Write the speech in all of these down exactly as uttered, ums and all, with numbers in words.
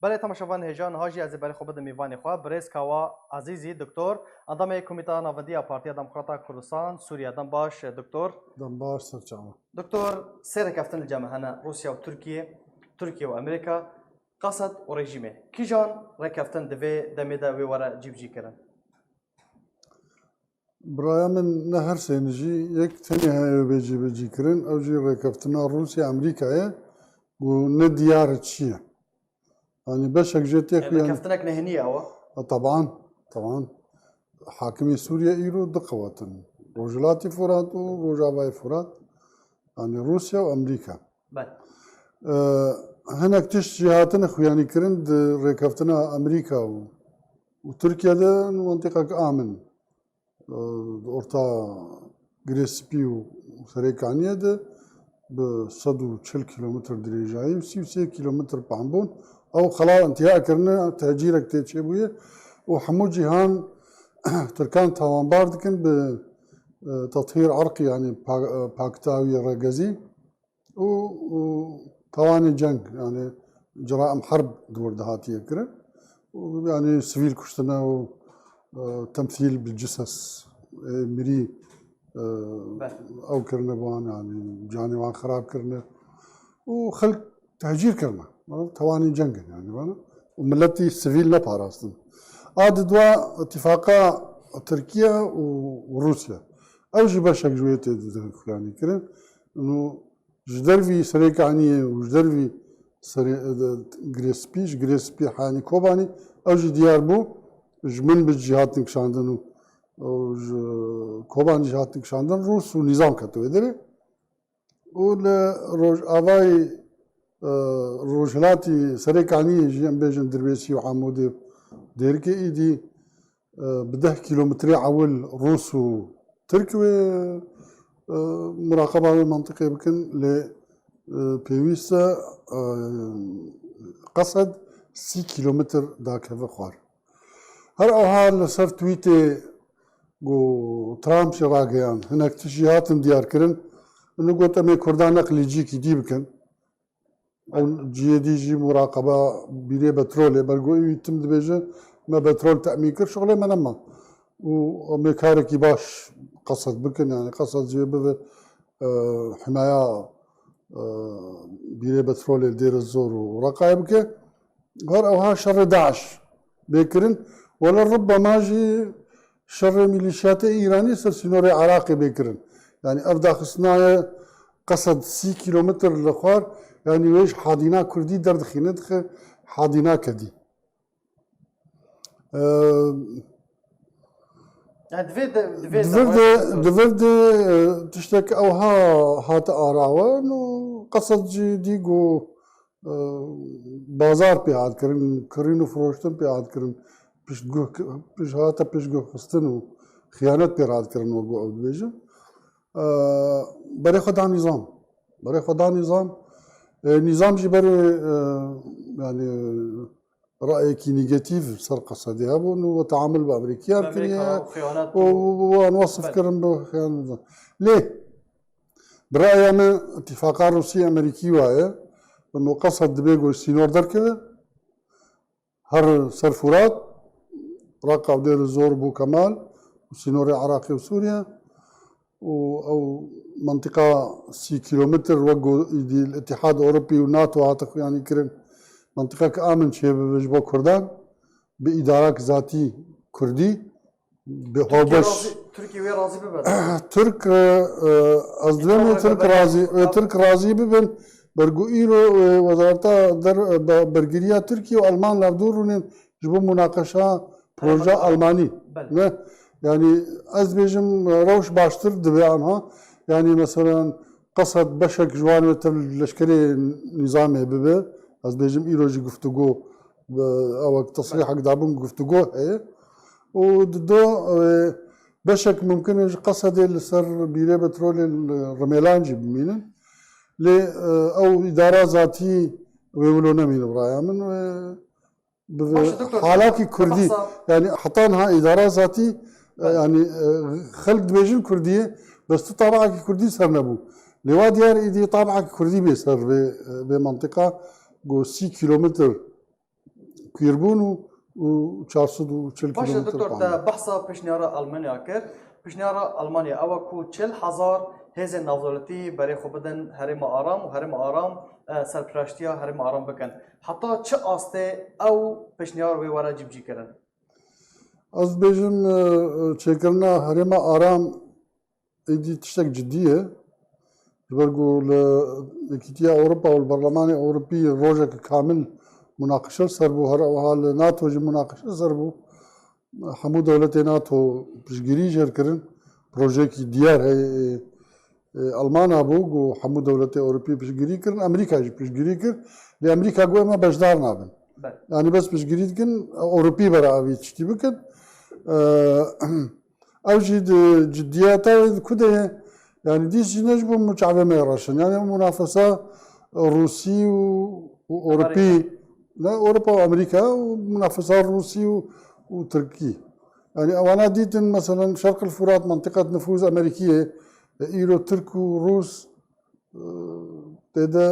Belê temaşevan hêja, niha jî ez ê berê xwe bidim mîvanê xwe, birêz Kawa Ezîzî, doktor, endamê Komîteya Navendî ya Partiya Demokrata Kurdistan Sûriye. Dem baş, doktor. Dem baş, ser çavan. Doktor, sê rêkeftin li cem hene, Rûsya û Tirkiye, Tirkiye û Amerîka, Qesed û rejîmê. Kîjan rêkeftin di vê demê de wê were cîbicîkirin? Bi raya min ne her sêni jî, yek tenê heye bê cîbicîkirin, ew jî rêkeftina Rûsya Amerîkayê, ku ne diyar çi ye. Yanî beşek jê tê. Yanî xuyan rêkeftinek nehinî ye ew? E, teban, teban. Hakimê Sûriye îro du qewet in. Rojhilatî Furat û Rojavayê Furat. Yanî Rûsya û Amerîka. Belê. E, hinek tişt jî hatine xuyanîkirin di rêkeftina Amerîka û, û Tirkiye de, mentiqek amin. E, di orta Girê Spî û Serê Kaniyê de bi sed û çil kîlometr dirêjayî û sî û sê kîlometr panbûn. Ew xela intiha kirine, tecîrek tê çêbûye û hemû cîhan Tirkan tawanbar dikin bi, e, tethîr erqî, yanî pa-, e, pakitawî regezî. û, û tawanê ceng, yanî ceraim herb di wir de hatiye kirin. Û yanî sivîl kuştine û, e, temsîl bi cises, ê mirî, e, Belê. ew kirine bi wan, yanî canê wan xirab kirine. Û xelk tehcîr kirine. Tawanê ceng in, yanî vana. Û miletî sivîl neparastin. A di dua îtifaqa Tirkiye û Rûsya. Ew jî beşek ji wê tê di, di xuyanî kirin. Û Ji dervî Serê Kaniyê û ji dervî Serê, e, de, Girê Spî, ji Girê Spî heyanî Kobanî, ew jî diyar bû, ji min bi cî hatin kişandin û, û ji Kobanî jî hatin kişandin, Rûs û nîzam ket wê derê. Û li rojavayê, e, rojhilatî Serê Kaniyê jî, em bêjin Dirbêsî û Amûdê, Dêrikê êdî, e, bi deh kîlometrê ewil Rûs û Tirk wê, e, muraqeba wê mentiqê bikin, lê, e, pêwîst e, e, Qesed sî kîlometr dakeve xwar. Her aha li ser tweetê ku Trump jî ragihan, hinek tişt jî hatin diyarkirin, û got, em ê Kurdan neqlî cîkî dî bikin. Ew cihê dî jî muraqeba bîrê petrolê, ber ku wî tim dibêje, me petrol temîn kir, şixulê me nema. Û em ê karekî baş Qesed bikin, yanî Qesed jê bibe, e, himaya, e, bîrê petrolê li Dêr Zor û Reqayê bike. Her ewha şerê DAIŞ bê kirin. Wele ribbema jî şerê mîlîşyatê Îranî ser sînorê Iraqê bê kirin. Yanî ev daxistina ye Qesed sî kîlometr li xwar, yanî wê ji hadîna Kurdî derdixîne dixe hadîna Kedî. Eee, Yani divê de, divê Di vir de, de, di vir de, e, tiştek ewha hate arawan û Qesed jî dî ku, e, bazar pê hat kirin, kirîn û firoştin pê hat kirin, piştguh, piş-, hate piştguhxistin û xiyanet pê hat kirin, wek ew dibêjin. E, berê xwe da nîzam. Berê xwe da nîzam. E, nîzam jî berê, e, yani, rayekî negatîf ser Qesedê hebûn û teamul bi Amerîkiyan kiriye û wan wesif kirin bi xiyanet. Lê bi raya me îtîfaqa Rûsî Amerîkî waye. Bi me Qesed dibê ku ji sînor derkeve. Her ser Furat, Reqa û Dêr Zor bû Kemal û sînorê Iraqê û Sûriye. û ew mentiqa sî kîlometr wek ku îdî li Îtîhad Ewropî û NATO hate xuyanî kirin, mentiqek amin çêbibe ji bo Kurdan, bi îdarek zatî Kurdî, bi Tirkiye hewbeş. Razî, Tirkiye wê razî bibe. Tirk, e, e, ez divêm wê Tirk razî, wê Tirk razî bibin. Ber ku îro, e, wezareta der, e, be-, bergiriya Tirkiye û Alman navdû rûnin ji bo munaqeşa proje Almanî. Belê. Ne? Yani ez bêjim rewş baştir dibe anha. Yani meselen Qesed beşek ji wan wê tev leşkerê nîzamê bibe. Ez bêjim îro jî guftûgo, e, ew wek tesrîhek dabûn guftûgo heye. Û di do, e, beşek mumkin e ji Qesedê li ser bîrê petrolê li Rimêlan jî bimînin. Lê, e, ew îdara zatî wê wilo nemîne bi raya min. Wê Bi Baş e, doktor, halakî te Kurdî, behsa yani heta niha îdara zatî, e, Belê. yani, e, xelk dibêjin Kurdî ye, bes tu tabiakî Kurdî ser nebû. Lê wa diyar êdî tabiakî Kurdî bê ser vê, e, vê mentiqa, ku sî kîlometr Kûrbûn û, û çar sed û çil Baş e, kîlometre doktor, te behsa pêşniyara Almanya kir. Pêşniyara Almanya ew e ku çil hezar hêzên navdewletî berê xwe bidin herêma Aram û herêma Aram, e, serpiraştiya herêma Aram bikin. Heta çi astê ew pêşniyar wê were cîbicîkirin? Ez dibêjim, e, e, çêkirina herêma Aram êdî tiştek cidî ye. Ji ber ku li Yekîtiya Ewropa û li Berlemanê Ewropî rojek kamil munaqeşe li ser bû, her wiha li NATO jî munaqeşe li ser bû. Hemû dewletê NATO piştgirî jê kirin. Projeyekî diyar heye, e, e, Almana bû, ku hemû dewletê Ewropî piştgirî kirin, Amerîka jî piştgirî kir. Lê Amerîka got, em ê beşdar nabin. Belê. Yanî bes piştgirî dikin, Ewropî bera evî tiştî bikin. E, Ew jî di ciddiyeta wê di ku de ye? Yanî dîs jî ne ji bo çavê me reşin. Yanî ew munafesa Rûsî û, û Ewropî, ne Ewropa û Amerîka û munafesa Rûsî û, û Tirkî. Yanî ewana dîtin, meselen Şerq el Furat, mentiqet nifûz Amerîkî ye. E, îro Tirk û Rûs tê de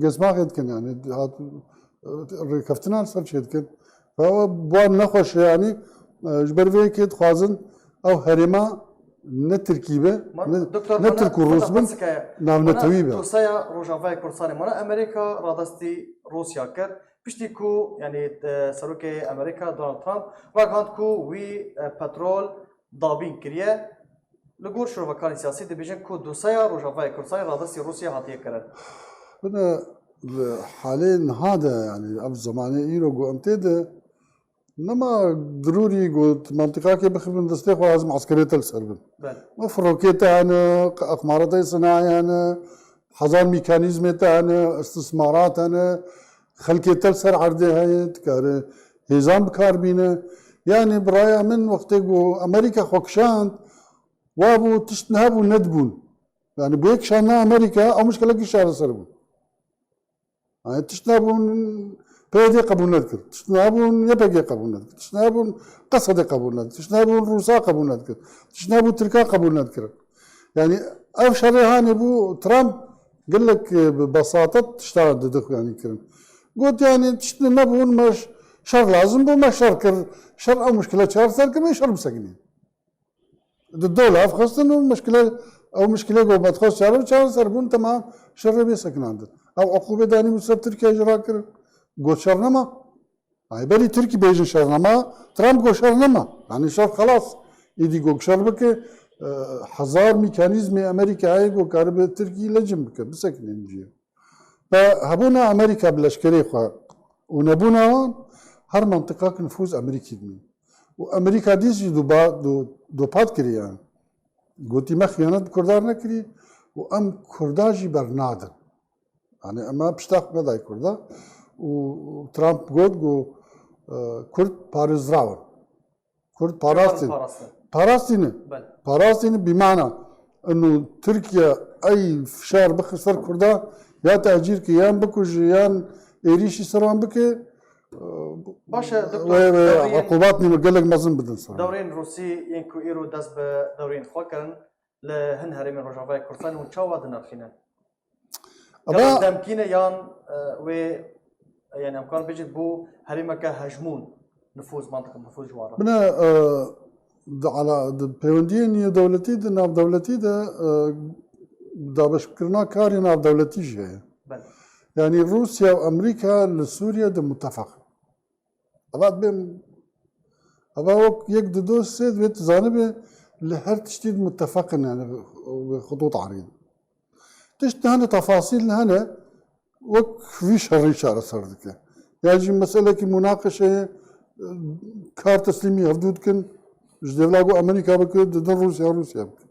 gezmaxê dikin, yanî hat rêkeftina li ser çê dikin. Ve ew bi wan nexweş e, yanî, e, ji ber vê yekê dixwazin ew herêma ne Tirkî be, ne, Doktor, ne Tirk û Rûs bin, navnetewî be. Dosyaya Rojavayê Kurdistanê, mana Amerîka radestî Rûsya kir. Piştî ku, yanî, e, serokê Amerîka Donald Trump ragihand ku wî, e, petrol dabîn kiriye. Li gor şirovekarên siyasî dibêjin ku dosyaya Rojavayê Kurdistanê radestî Rûsya hatiye kirin. Bine, li halê niha de, yanî ev zemanê îro ku em tê de, nema dirûrî ku mentiqakê bixibin destê xwe, lazim eskerê te li ser bin. Belê. Ma firokê te hene, aqmarata sinaye hene, hezar mekanîzmê te hene, istismarat hene, xelkê te li ser erdê heye, dikare hêzan bi kar bîne. Yanî bi raya min wextê ku Amerîka xwe kişand, wabû tişt nehebû nedibûn. Yanî bi yek kişandina Amerîka ew mişkilekî çareser bû. Yanî tişt nebûn P Y D qebûl nedikir. Tişt nebûn Y P G qebûl nedikir. Tişt nebûn Qesedê qebûl nedikir. Tişt nebûn Rûsa qebûl nedikir. Tişt nebû Tirka qebûl nedikir. Yanî ev şerê hanê bû Trump gelek, e, bi besatet tişta didix yanî kirin. Got yanî tişt nebûn me ş-, şer lazim bû me şer kir. Şer ew mişkile çareser kir me şer bisekinî. Di do laf xwestin û mişkile, ew mişkilê ku me dixwest çare, çareser bûn, temam, şerê bê sekinandin. Ew uqûbê danî bû ser Tirkiye jî rakirin. Got şer nema. Ay belî Tirkî bêjin şer nema, Trump got şer nema. Yanî şer xelas. Îdî got şer bike, e, hezar mekanîzmê Amerîka heye ku karibe Tirkî lecim bike, bisekine cihê. Ve hebûna Amerîka bi leşkerê xwe û nebûna wan her mentiqak nifûz Amerîkî dimîn. Û Amerîka dîs jî duba-, du-, dupat kiriye. Gotî me xiyanet bi Kurdan nekirî û em Kurda jî bernadin. Yanî em pişta xwe nedayî Kurda û Trump got ku, e, Kurd parêzraw in. Kurd parastin. Parastin. Parastîne. Belê. Parastîne bîmana. Ino Tirkiye ey fişar bixi ser Kurda, ya tecîr ki, yan bikuje, yan êrîşî ser wan bike, Baş e, doktor, wê, wê dewriyên, uqubat nîne gelek mezin bidin ser wan. Dewrên Rûsî yên ku îro dest bi dewrên xwe kirin, li hin herêmên Rojavayê Kurdistanê hûn çawa dinirxînin? Eva Gelek demkî ne yan, e, wê, e, yani em karin bêjin bû herêmeke hejmûn nifûz, mantiq nifûz ji wan re. Bine, e, di ala-, di pêwendiyên nêwdewletî, di navdewletî de, e, dabeşkirina karê navdewletî jî heye. Belê. Yani Rûsya û Amerîka li Sûriye de mutefeq. Eva dibêm, eva wek yek di do sê divê tu zanibe li her tiştî di mutefeq in, yani xutût arî. Tişt hene, tefasîl hene, wek vî şerî çareser dike. Ya jî meselekî munaqeşeyê, e, kar teslîmî hevdû dikin, ji dêvla ku Amerîka bike, didin Rûsya, Rûsya bike.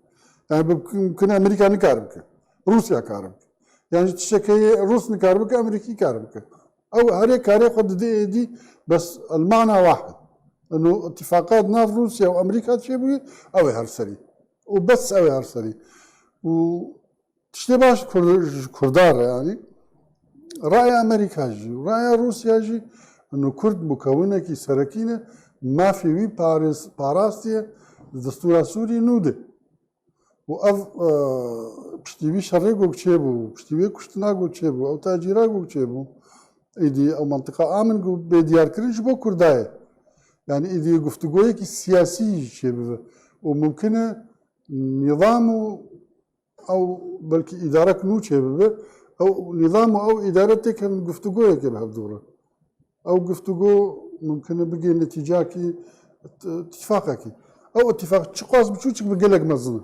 Yani bi-, mimkun e Amerîka nikar bike. Rûsya kar bike. Yani ji tiştekê Rûs nikar bike, Amerîkî kar bike. Ew herê karê xwe dide êdî, bes el mana wahid. Eno îtîfaqat nav Rûsya û Amerîka çêbûye, ew ê her serî. Û bes ew ê her serî. Û tiştê baş Kur-, ji Kurdan re, yanî raya Amerîka jî, raya Rûsya jî, eno Kurd mukewinekî serekî ne, mafê wî parêz-, parastiye, destûra Sûrî nû de. Û ev, e, piştî vî şerê ku çêbû, piştî vê kuştina ku çêbû, ew tecîra ku çêbû, Êdî ew mentiqa a min ku bê diyarkirin ji bo Kurda ye. Yani êdî guftûgoyekî siyasî jî çêbibe. Û mumkin e nîzam û ew belkî îdarek nû çêbibe. Ew nîzam û ew îdare têkevin guftûgoyekê bi hev dû re. Ew guftûgo mumkin e bigê netîcakî t-, îtîfaqekî. Ew îtîfaq çiqas biçûçik bi gelek mezin e.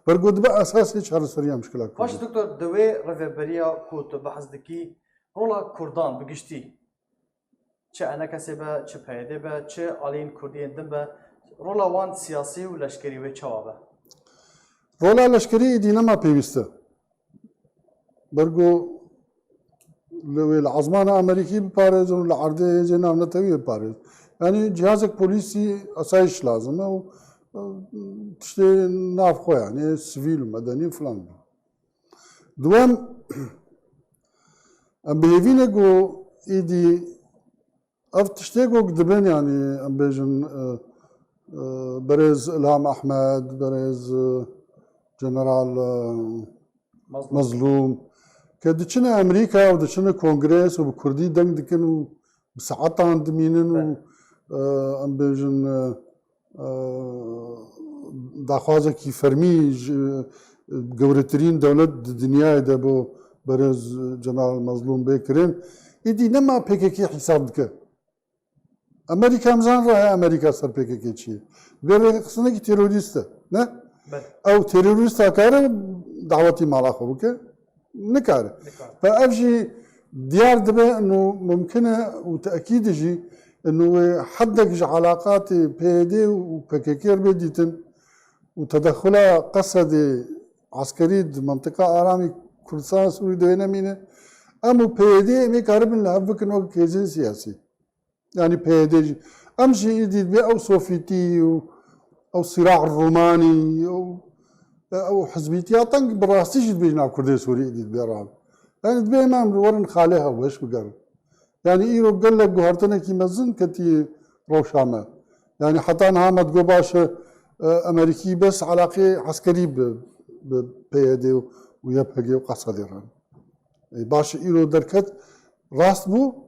Bergo dibe esasê çareseriya mişkila Kurdî. Baş doktor, di wê rêveberiya ku tu behs dikî, rola Kurdan bi giştî, çi E N K S be, çi P Y D be, çi aliyên Kurdî yên din be, rola wan siyasî û leşkerî wê çawa be? Rola leşkerî êdî nema pêwîst e. Bergo li wê li ezmana Amerîkî biparêzin û li erdê hêzên navnetewî biparêzin. Yanî cihazek polîsî asayîş lazim e û, e, tiştê navxwe, yanî sivîl û medenî û filan. Duwem, em bi hêvî ne ku êdî ev tiştê ku dibin, yanî em bêjin, e, e, berêz Ilham Ehmed, berêz, e, General, e, Mazlûm. Mazlûm, ke diçine Amerîka û diçine Kongres û bi Kurdî deng dikin û bi saetan dimînin û, Belê. e, em bêjin, e, e, daxwazekî fermî ji, e, gewretirîn dewlet di dinyayê de bo berêz Ceneral Mazlûm bê kirin. Êdî nema P K K hîsab dike. Amerîka, em zanin raye Amerîka ser P K K çi ye. Vê rêxistinekî terorîst e, ne? Belê. Ew terorîsta kare dawetî mala xwe bike? Nikare. Nikare. Ve ev jî diyar dibe, ino mumkin e û tekîd e jî, ino wê heddek ji elaqatê P Y D û P K K re bê dîtin û tedexula Qesedê eskerî di mentiqa aramî Kurdistana Sûrî de wê nemîne. Em û P Y D em ê karibin li hev bikin wek hêzên siyasî. Yanî P Y D jî. Em jî êdî dibê ew sofîtî û ew sîra romanî û ew hizbîtiya teng bi rastî jî dibêjin a Kurdê Sûrî êdî dibê ran. Yanî dibê em, em werin xalê hev weş bigerin. Yanî îro gelek guhertinekî mezin ketiye rewşa me. Yanî heta niha me digot baş e, e, Amerîkî bes elaqê eskerî bi, bi P Y D û Y P G û Qesedê re. E, baş e îro derket rast bû.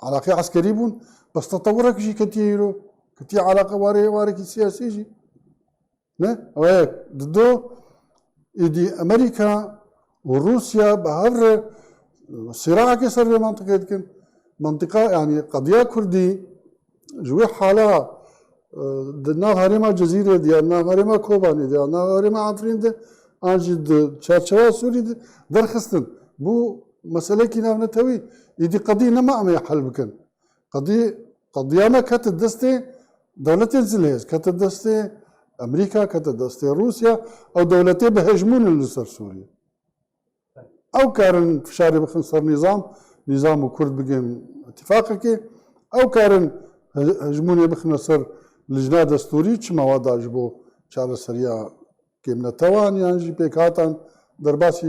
Elaqê eskerî bûn, bes tetewirek jî ketiye îro. Ketiye eleqe warê, warekî siyasî jî. Ne? Ew yek. Dido, êdî Amerîka û Rûsya bi hev re sîraekê ser vê mantiqê dikin. Mantiqa, yanî qediya Kurdî ji wê hala, e, di nav herêma Cezîrê de ya, nav herêma Kobanê de ya, nav herêma Efrîn de, an jî di çarçewa Sûrî de derxistin. Bû meselekî navnetewî, êdî qedî nema em ê hel bikin. Qedî, qediya me kete destê dewletên zilhêz, kete destê Amerîka, kete destê Rûsya, ew dewletê bi hejmûn in li ser Sûriyê. Ew karin fişarê bixin ser nîzam, nîzam û Kurd bigên îtîfaqekê, ew karin he-, hejmûnê bixine ser lijna destûrî, çima wa da ji bo çareseriya kêmnetewan yan jî pêkhatan derbasî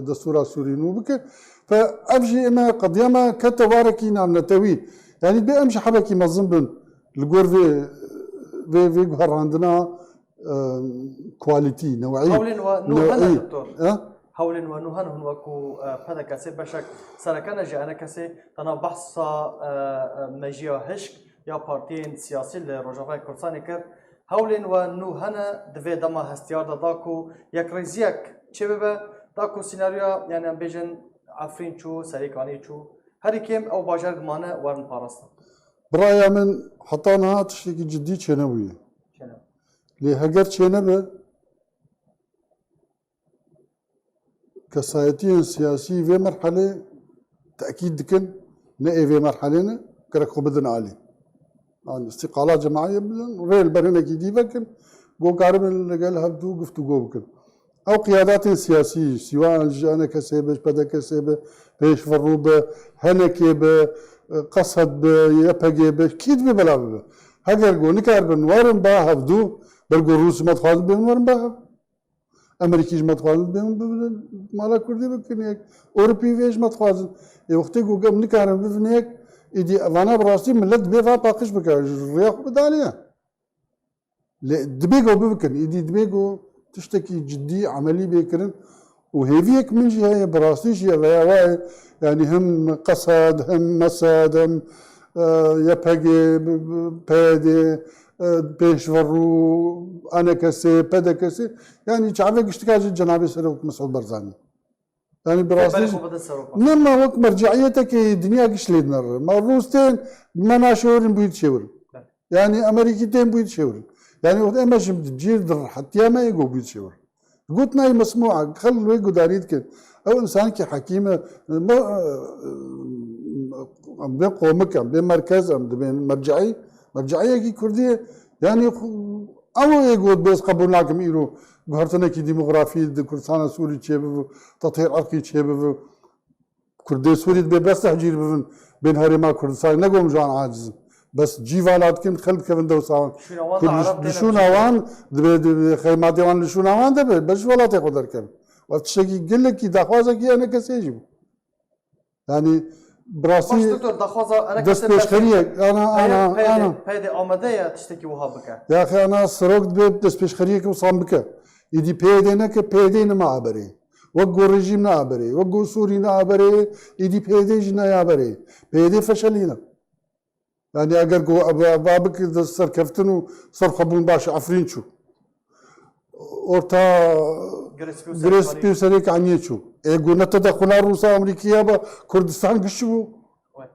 destûra Sûrî nû bike. Fe ev jî eme qediya me kete warekî navnetewî. Yanî bê em ji hebekî mezin bin li gor vê, vê, vê guherandina, e, quality, new'î. Hewlên we nû hene, doktor. E? Hewlên we nû hene, hûn wekû, e, P D K S beşek sereke ne jî E N K S, tena behsa, e, e, mejiya hişk ya partiyên siyasî li Rojavayê Kurdistanê kir. Hewlên we nû hene di vê dema hestiyar de da ku yekrêziyek çêbibe, da ku sînaryoya, yani em bêjin Efrîn çû, Serêkanî çû, herî kêm ew bajar mane werin parastin. Bi raya min heta niha tiştekî cidî çênebûye. Çênebû. Lê heger çênebe, kesayetiyên siyasî vê merhelê tekîd dikin, ne ê vê merhelê ne, gerek xwe bidin alî. An îstîqala cemaiyê bidin, rê li ber hinekî dî vekin, ku karibin li gel hevdû guftûgo bikin. Ew qiyadatên siyasî, sîwa an ji E N K S be, ji P D K S be, pêşverû be, henekê be, Qesed be, Y P G be, kî dibê bela bibe. Heger ku nikaribin werin ba hevdû, belgo Rûs me dixwazin bê min werin ba hev. Amerîkî ji me dixwazin bê min bibin mala Kurdî bikin yek. Ewropî vê ji me dixwazin. Ê wextê ku em nikarin bibin yek, êdî evana bi rastî millet dibê va paqij bike, ji rêya xwe bidaliye. Lê dibê ku bibikin, êdî dibê ku tiştekî cidî, emelî bê kirin. Û hêviyek min jî heye, bi rastî jî ev heya wa ye. Yanî hem Qesed, hem Mesed, hem, e, Y P G, B-, B-, P Y D, e, Pêşverû, A N K S, P D K S, yanî çavê giştika jî cenabê Serok Mesûd Barzanî. Yanî bi rastî Berê jî xwe bidin serokan. Nema wek merceiyeteke dinya giş lê dinere. Ma Rûs tên, me naşewirin bûyî dişêwirin. Belê. Yanî Amerîkî tên bûyî dişêwirin. Yanî wextê em jî cîr di rihetiya me ê go bûyî dişêwirin. Gotina yê mesmûa, xel wê gudarî dikin. Ew însanekî hekîm e, me, em bê qomik em, bê merkez em, dibên merceî, merceiyekî kurdî ye. Yanî xu-, ew ê got, bê ez qebûl nakim îro guhertinekî demografî di Kurdistana Sûrî çêbibe, tetîr irqî çêbibe. Kurdê Sûrî dibê bes tehcîr bibin, bên herêma Kurdistanê, ne gom ji wan aciz in. Bes cî vala dikin, xel dikevin dewsa wan. Şûna wan Kurd de Ereb li têne şûna çêkirin. Wan dibê, dibê xeymatê wan li şûna wan de be, bes ji welatê xwe derkevin. Ev tiştekî gelekî daxwazekî enekesê jî bû. Yanî bi rastî Baş doktor, daxwaza enekesê destpêşxeriyek, ana, ana, ana. Peyde amade ye tiştekî wiha bike. Yaxê ana Serok dibê destpêşxeriyek wisan bike. Êdî P Y D neke, P Y D nema aberê. Wek ku rejîm ne aberê, wek ku Sûrî ne aberê, êdî P Y D jî ne aberê. P Y D feşelîne. Yanî eger ku ev, ev, ev bik serkeftin û serxwebûn baş Efrîn çû. Orta Girê spî û Girê Spî û Serê Kaniyê çû. Ê ku ne tedexula Rûsa Amerîkiya be, Kurdistan giş bû. Wê.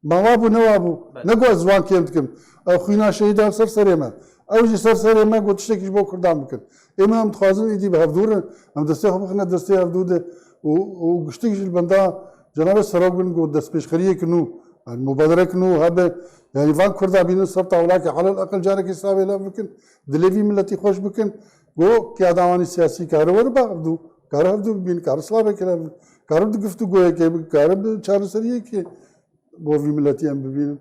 Ma wa bû, ne wa bû. Belê. Ne ku ez wan kêm dikim. Ew xwîna şehîdan ser serê me. Ew jî ser serê me got tiştekî ji bo Kurdan bikin. Ê me em dixwazin êdî bi hevdû re, em destê xwe bixine destê hevdû de û, û giştik jî li benda cenabê Serok bin got destpêşxeriyek nû, yanî mubaderek nû hebe. Yanî van Kurda bînin ser tawlakê, alel eqel carekê savê lev bikin, dilê vî miletî xweş bikin. Got qiyada wan ê siyasî kare were ba hevdû, kare hevdû bibîn, kare slavekê lev, kare di giftûgoyekê bi, kare bi çareseriyekê bo vî miletî em bibînin.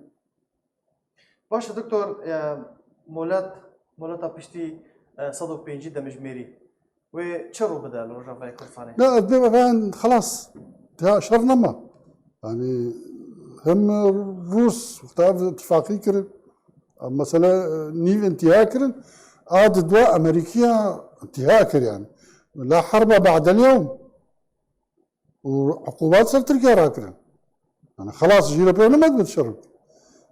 Baş e doktor, e, molet, moleta piştî, e, sed û pêncî demjimêrî wê çi rû bide li Rojavayê Kurdistanê? Ne, ez dê ben xelas, ya şer nema. Yanî hem Rûs wexta ev îtîfaqî kirin, mesele, e, nîv întiha kirin, a di dua Amerîkiya întiha kir yanî. La herba ba'del yewm. Û uqubat ser Tirkiye rakirin. Yani xelas jî re pê nemet bi şer.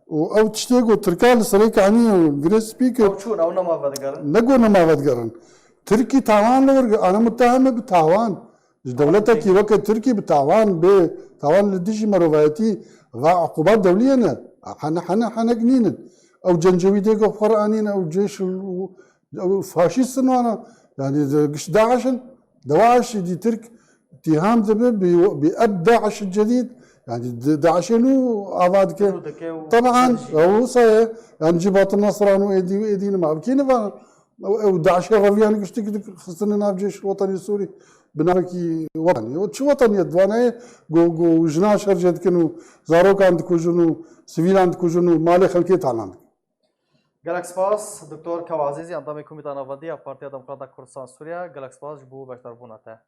Û ew tiştê ku Tirka li serê kanî û Girê Spî kir. Ew çûn, ew nema vedigerin. Ne ku nema vedigerin. Tirkî tawan li wir, ana mutteheme bi tawan. Ji dewletekî weke Tirkî bi tawan bê, tawan li dijî merovayetî va uqubat dewlî ye ne. Hene, hene, henek nînin. Ew cencewîdê ku xwe re anîne, ew cêş û Ew faşîst in wana. Yani de, giş DAIŞ in. DAIŞ dî Tirk îtîham dibe bi, bi eb DAIŞ cedîd. Yani de, DAIŞê nû ava dike. Nû dike û Teban, her şey. Ew wisa ye. Yani Cibat Nasra nû êdî û êdî nima. Kî niva? Ew, ew DAIŞê reviyan giştik dik xistine nav cêş wetanî Sûrî. Bi navekî wetanî. O çi wetanî ye? Diwana ye, go, go, jina şerce dikin û zarokan dikujin û sivîlan dikujin û malê xelkê talan dikin. Gelek spas, Doktor Kawa Ezîzî, endamê Komîta Navendî ya Partiya Demokrata Kurdistan Sûriye. Gelek spas ji bo beşdarbûna te.